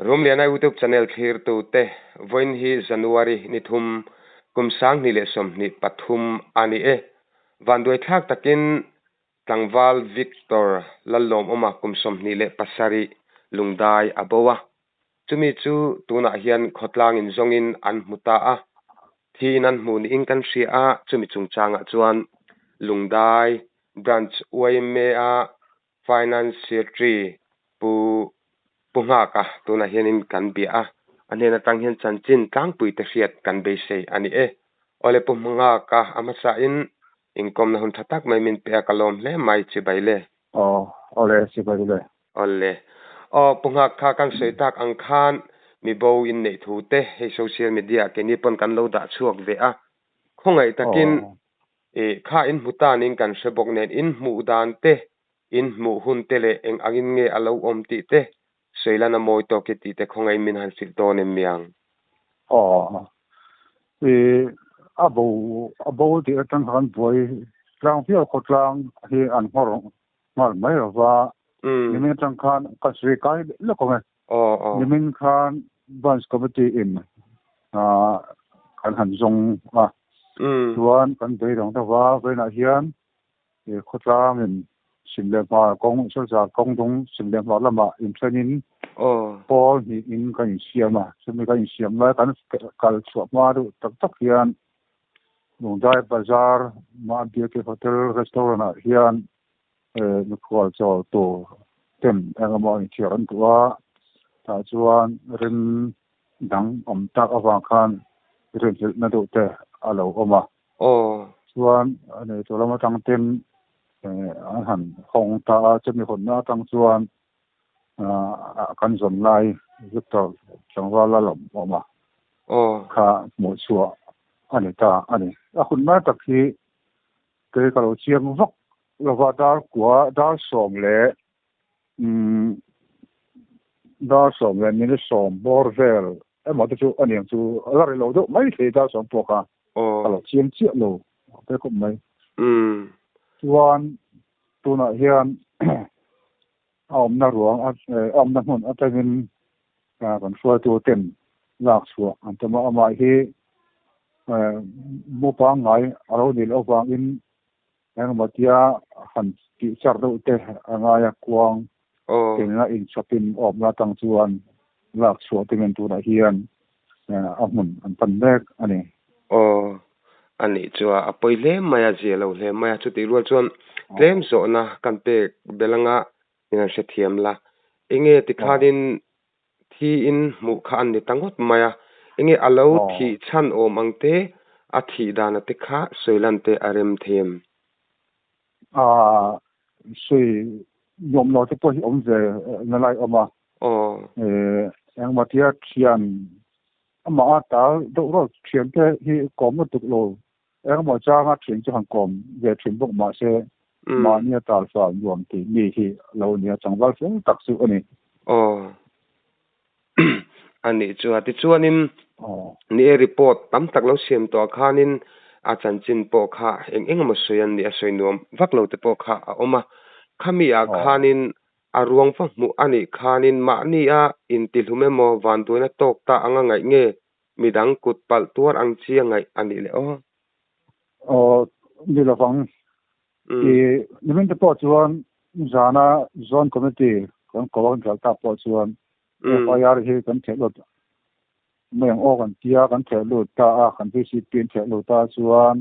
Rumliana YouTube channel thlirtute, vawiin hi January ni thum, kum 2023 a ni e. Vanduaithlak takin tlangval Victor Lallawmawma kum 27 lungdai a bo a. Chumi chu tunah hian khawtlang inzawngin an hmu ta a. Thiin an hmuh niin kan hria a, chumi chungchangah chuan Lungdai Branch YMA-a Finance Secretary Pu Pu Nghaka tunah hianin kan bia a, a hnen atang hian chanchin tlangpui te hriat kan beisei a ni e. Awle Pu Nghaka a hmasain inkawmna hun tha tak mai min pe a, ka lawm hle mai chibai le. Aw, awle chibai le. Awle. Aw Pu Nghak kha kan sawi tak ang khan mi bo inneih thu te hei social media ah keini pawn kan lo dah chhuak ve a, khawngaih takin I kha in hmu tan in kan hre bawk nen in hmuh dan te, in hmuh hun te leh eng angin nge a lo awm tih te sawi lan a mawi tawk i tih te khawngaih min han hrilh dawn em miang? Aw. I a bo a bo tih atang khan buai tlang viau khawtlang hi an nghawr nghal mai lo va. Nimin atang khan ka sawi kai lawk ang e. Aw aw. Nimin khan Branch Committee in kan han zawng a. Chuan kan beidawng deuh va, vawiinah hian khawtlangin sim leh hmar kawng, Silchar kawng dung sim leh hmar lamah inthenin pawl hnihin kan insiam a. Chumi kan insiam lai kan kal chhuah hma deuh tak tak hian Lungdai Bazar Mah Biakin Hotel Restaurant ah hian mikhual chawl tur ten eng emaw inthiar an duh a, tah chuan rin dang awm tak avang khan rinhlelhna deuh te a lo awm a. Chuan a neitu lam atang ten an han hawng ta a, chumi hawnna atang chuan kan zawn lai Victor tlangval a lo awm a, kha hmuh chhuah a ni ta a ni. A hun lai tak hi Kei ka lo chiang vak lova dar kua dar sawm leh umm dar sawm leh minute sawm bawr vel emaw te chu a niang chu a la ri lo deuh mai thei dar sawm pawh kha ka lo chiang chiah lo te khawp mai. Chuan tunah hian a awmna ruang a awmna hmun atangin kan hruaitu ten lak chhuah an tum a, amah hi mu pangngai a lo nih loh avangin engemaw tia han tih char deuh te a ngai a, kuang kengah inchhawpin awmna atang chuan lak chhuah tumin tunah hian a hmun an pan mek a ni. Aw, a nih chu a pawi hle mai a, zia lo hle mai a, chutih rual chuan tlem zawhna kan pek belh anga min han hrethiam la. Enge tikhanin thiin hmuh kha an ni ta ngawt mai a, enge a lo thih chhan awm ang te, a thih dana te kha sawi lan te a rem thei em? A sawi nuam lo te pawh hi awm ve na lai awm a. Engmah tia thian amah a tal deuh rawt thian te hi kawm lutuk lo engemaw changa thian chu han kawm ve thin bawk mah se mahni a tal fal nuam tih mi hi lo nia changval fel tak chu a ni. Aw a nih chu a tichuanin ni e report tam tak lo siam tawh ah khanin a chanchin pawh kha eng eng emaw sawi an nih a sawi nuam vak lo te pawh kha a awm a khami ah khanin A ruang va hmuh a nih khanin mahni a intihlum emaw vanduaina tawk ta anga ngaih nge midang kut palh tuar ang chi a ngaih a nih leh aw? Aw, ni lovang. I nimin te pawh chuan zana Zone Committee kan ko a kan kal tak pawh chuan FIR hi kan theh lut mai ang aw kan tia kan theh lut ta a, kan VCP an theh lut ta chuan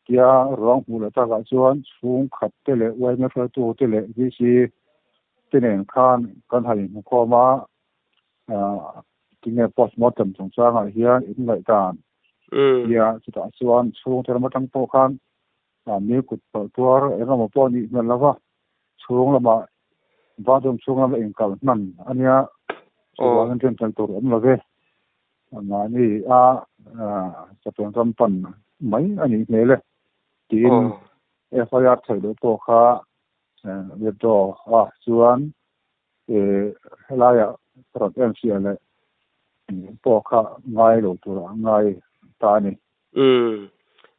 Tia ruang hmuh leh takah chuan chhungkhat te leh yma hruaitu te leh VC te nen khan kan han inhmukhawm a, tinge postmortem chungchangah hian in ngaihdan tia chutah chuan chhungte lam atang pawh khan mi kut tawlh tuar eng emaw pawh nih hmel lova chhung lamah bathroom chhung lama inkal hman a nia, chuvangin rinhlelh tur awm lo ve. Mahni a chatuan ram pan mai a nih hmel e tiin FIR theih loh pawh kha withdraw a chuan helaiah rawn en fiah leh pawh kha ngai lo tur a ngai ta a ni. Umm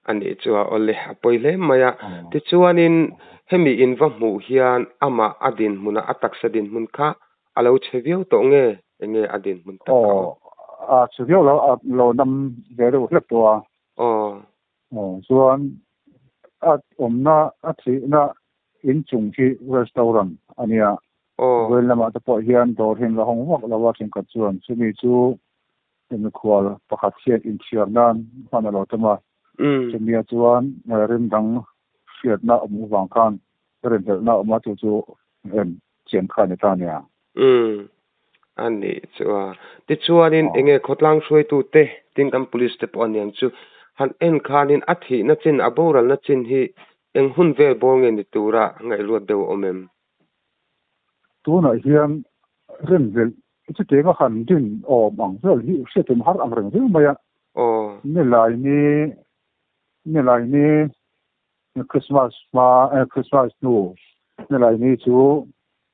a nih chu a awle a pawi hle mai a. Tichuanin hemi in va hmuh hian amah a dinhmunah a taksa dinhmun kha a lo chhe viau tawh nge? Enge a dinhmun tak a aw a chhe viau lo a lo dam ve deuh hlek tawh a. Aw. Aw chuan a awmna a thihna inchung hi restaurant a nia. Aw. Vawiin lamah te pawh hian dawr hi an la hawng vak lo a thenkhat chuan chumi chu mikhual pakhat hian inthiar nan hman a lo tum a. Chumia chuan rim dang hriatna awm avang khan rinhlelhna a awm a chu chu en chian kha a ni ta a nia. Umm a nih chu a. Tichuanin enge khawtlang hruaitute tin kan police te pawh a niang chu han en khanin a thihna chin a boralna chin hi eng hun vel bawr nge ni tura ngaihruat deuh a awm em? Tunah hian rinhlelh chutianga han din awm ang vel hi hriatin har ang reng viau mai a. Aw. Nilaini nilaini Christmas hma Christmas hnu nilaini chu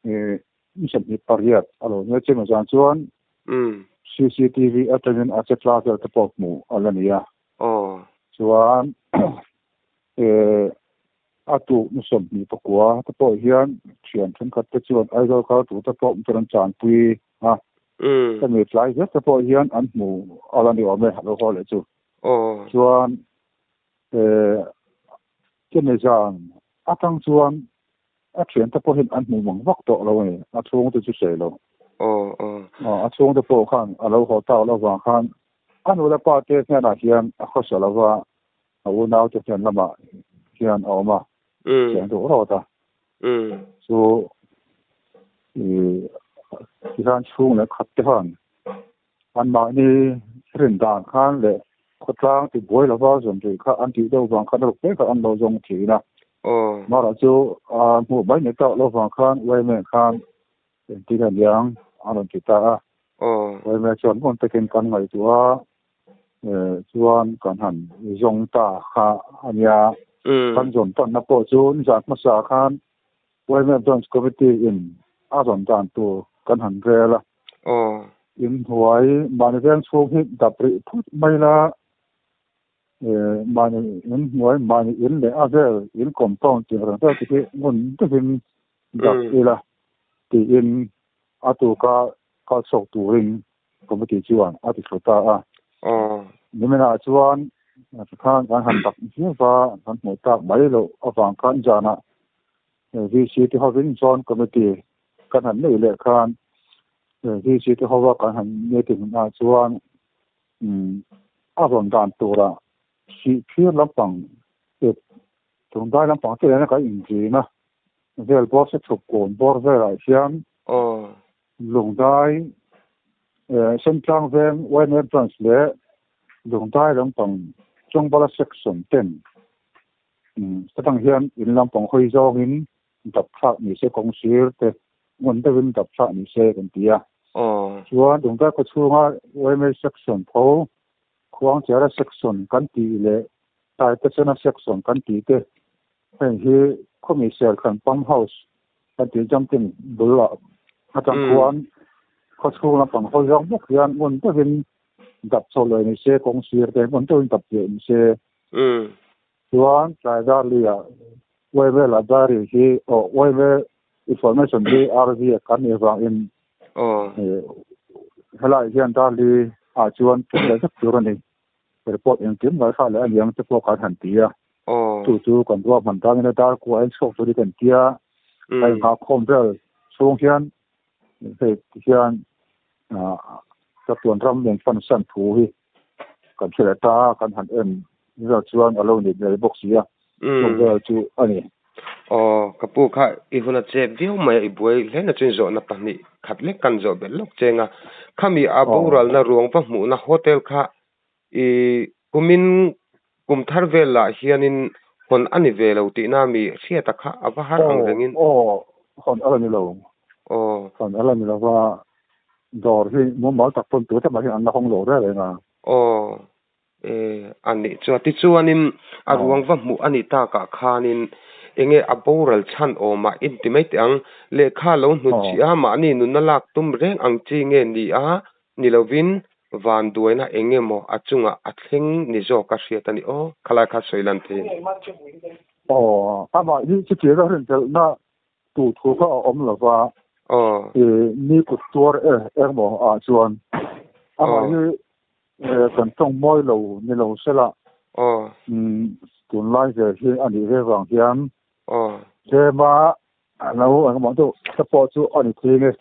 ni 28 a lo nia chemi zan chuan CCTV atangin a che tla vel te pawh hmuh a la ni a. Chuan a tuk ni 29 te pawh hian thian thenkhat te chuan Aizawl kal tur te pawh an chanpui a. Hemi tlai zet te pawh hian an hmu a la ni awm e a lo haw leh chu. Chuan chemi zan atang chuan A thiante pawhin an hmuh mang vak tawh lo a ni. A chhungte chu sawi lo. A chhungte pawh khan a lo haw tak loh vang khan a nu leh pa te hnenah hian a khawsa lo va, a unaute hnen lamah hian a awm a, cheng duh rawt a. Chu tihian chhung leh khat te khan anmahni rin dan khan leh khawtlang ti buai lova zawn rih kha an tih deuh vang khan a ruk hle kha an lo zawng thin a. Mara chu hmuh mai ni tak lo vang khan Uaime khan engtin a niang a rawn ti ta a. Uaime chuan ngun takin kan ngaihtuah a, chuan kan han zawng ta kha a nia. Kan zawn tanna pawh chu nizan hmasa khan Uaime Branch Committee in a rawn dan tur kan han rel a. Inhnuai mahni veng chhung hi dap rih phut mai la, mahni inhnuai mahni in leh a vel in compound tih reng vel te hi ngun deuhin dap ila tiin a tuka kal chhuak turin committee chuan a ti thlu ta a. Niminah chuan tikhan kan han dap viau va, kan hmuh tak mai loh avang khan zanah VC te hovin zone committee kan han neih leh khan VC te hova kan han meeting ah chuan a rawn dan tura hrih phir lampang ep tungdai lampang te lena kan inzin a vel bawr se chhuk kawn bawr velah hian lungdai Sentlang veng YMA branch leh lungdai lampang Chawngbala section ten atang hian in lampang hawi zawngin dap thlak ni se kawng sir te ngun deuhin dap thlak ni se kan ti a. Chuan Dungdai khaw chhunga YMA section tho, Khuangchera section kan tih leh Taitachana section kan tih te heng hi khawmi Serkhan pump house kan tih jumping bul ah atang khuan khaw chhung lampang hawi zawng bawk hian ngun deuhin dap chho leh ni se kawng sir te ngun deuhin dap leh ni se. Chuan tlai dar li ah YMA library hi aw YMA information hi RV a kan nih avangin helai hian dar li ah chuan tum leh vek tur a ni. Report engkim ngaihhla leh a niang te pawh kan han ti a. Chu chu kan ruahman dangin a dar kua a inchhuak tur hi kan ti a. A inghahkhawm vel chhung hian hei hian chatuan ram min fan san thu hi kan hre leh ta a, kan han en vel chuan a lo ni hmel bawk si a, chung vel chu a ni. Aw, ka pu kha i hun a chep viau mai a, i buai hle na chuan zawhna pahnih khat lek kan zawh belh lawk cheng a, khami a boralna ruang va hmuhna hotel kha i kumin kum thar vel lah hianin hawn a ni ve lo tihna mi hriata kha a va har ang rengin. Aw, hawn a la ni lo. Aw. Hawn a la ni lo va, Dawr hi mumal tak pawn tute mah hian an la hawng lo reng reng a. Aw, e, a nih chuan tichuanin a ruang va hmuh a nih takah khanin enge a boral chhan awm a inti mai teh ang. Lehkha lo hnut chih a, mahni nunna lak tum reng ang chi nge ni a, ni lovin vanduaina eng emaw a chungah a thleng ni zawk a hriat a ni. Aw, khalai kha sawi lan thei. Aw, amah hi chutianga rinhlelhna tur thu kha a awm lo va. Mi kut tuar e engmaw ah chuan amah hi kan tawng mawi lo ni lo sela tunlai ve hi a nih ve vang hian tlema a lo engemaw deuh te pawh chu a ni thing e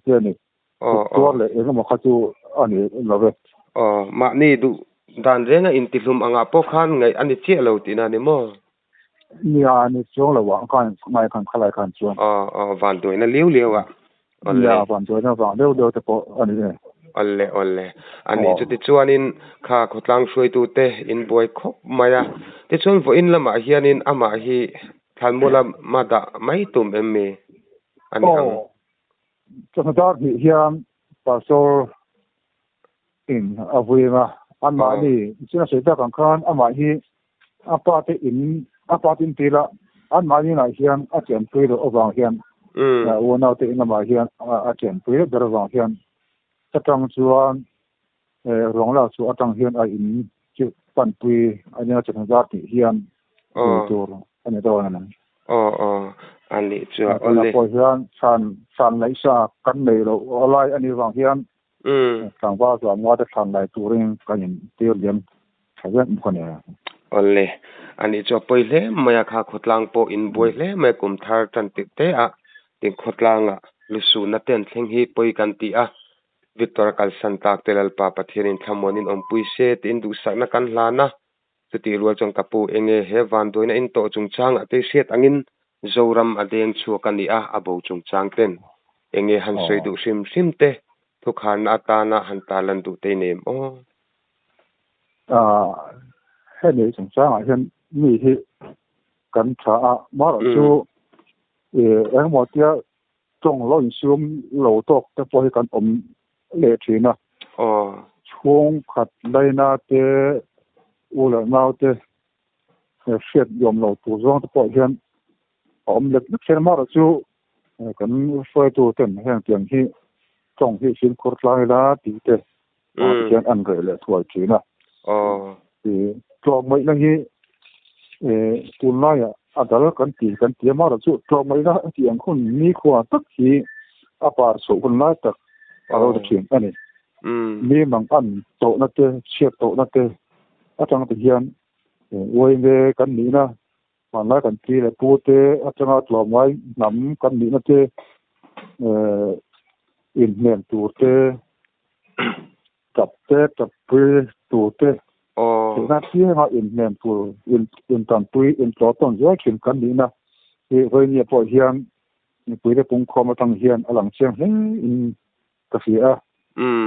tih a ni. Kut tuar leh engemaw kha chu a ni lo ve. Aw, mahni duh dan renga intihlum angah pawh khan ngaih a ni chiah lo tihna a ni maw? Nia, ni chuang lo ah khan ngai khan khalai khan chuan. Aw, aw, vanduaina liu liau ah. Awle. Nia, vanduaina vang deuh deuh te pawh a ni e. Awle, awle. A nih chuti chuanin kha khawtlang hruaitute in buai khawp mai a. Tichuan vawiin lamah hianin amah hi thlanmual lama dah mai tum em mi a ni ang? Aw, chawhnu dar hnih hian Pastor in a vui anga anmahni chin a sawi tak ang khan amah hi a pa te in a pa te in ti ila anmahni inah hian a chenpui loh avang hian unau te in lamah hian a chenpui ber avang hian atang chuan ruang lak chu atang hian a in chu panpui a nia chawhnu zar tih hian vui tur a ni dawn a ni. Aw aw a nih chu a awle. Tunah pawh hian chhan chhan laih sa kan neih loh lai a nih vang hian Tlangval chuan Ngate thlan lai turin kan in tir liam tha vek bawk a ni. Awle, a nih chu a pawi hle mai a, kha khawtlang pawh in buai hle mai a, kum thar tan tirh te ah tin khawtlanga lusunna te an thleng hi pawi kan ti a, Victor a kalsan tak te Lalpa Pathianin thlamuanin awmpui se tiin duhsakna kan hlan a, chutih rual chuan ka pu enge he vanduaina in tawh chungchangah te hriat angin Zoram a deng chhuak a ni a, a bo chungchang ten enge han sawi duh hrim hrim te thukharna atana han tarlan duh te i nem aw. Hemi chungchangah hian mi hi kan tha a, marawh chu engemaw tia tawng lo insum lo tawk te pawh hi kan awm leh thin a. Chhungkhat laina te u leh nau te hriat nuam lo tur zawng te pawh hian a awm lek lek thin a, amaherawh chu kan hruaitu ten heng tiang hi tawng hi fimkhur tlang ila tih te hian an reh leh thuai thin a. Tlawmngaihna hi tunlaiah a dal kan ti kan ti a, amaherawh chu tlawmngaihna tih ang hun nikhua tak hi a par chhoh hun lai tak a lo ni thin a ni. Mi mang an tawhna te, chhiat tawhna te atang te hian uaime kan nihna, hmanlai kan pi leh pu te atanga tlawmngai hnam kan nihna te inhnem tur te, tap te, tappui tur te, theihna apianga inhnem tur, intanpui, intlawhtawn zel thin kan nihna hi vawinia pawh hian mipuite pungkhawm atang hian a lang chiang hle in ka hria a.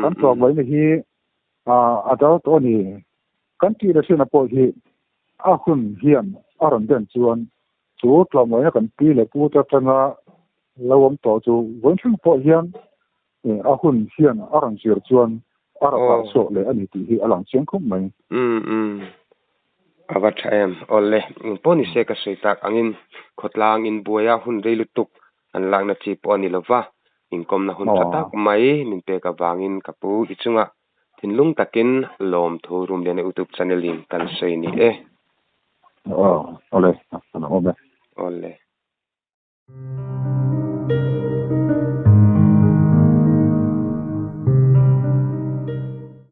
Kan tlawmngaihna hi a dal tawh a ni. Kan tih leh hriatna pawh hi a hun hian a rawn den chuan chu tlawmngaihna kan pi leh pu te atanga lo awm tawh chu vawiin thleng pawh hian a hun hian a rawn zir chuan a rawn harh chhuak leh a ni tih hi a lang chiang khawp mai. A va tha em? Awle, engpawh ni se ka sawi tak angin khawtlang inbuaia hun rei lutuk an lakna chi pawh a ni lova, inkawmna hun tha tak mai min pek avangin ka pu i chungah thinlung takin lawmthu Rumliana YouTube channel in kan sawi ni e. Aw, awle, a lo awm e. Awle.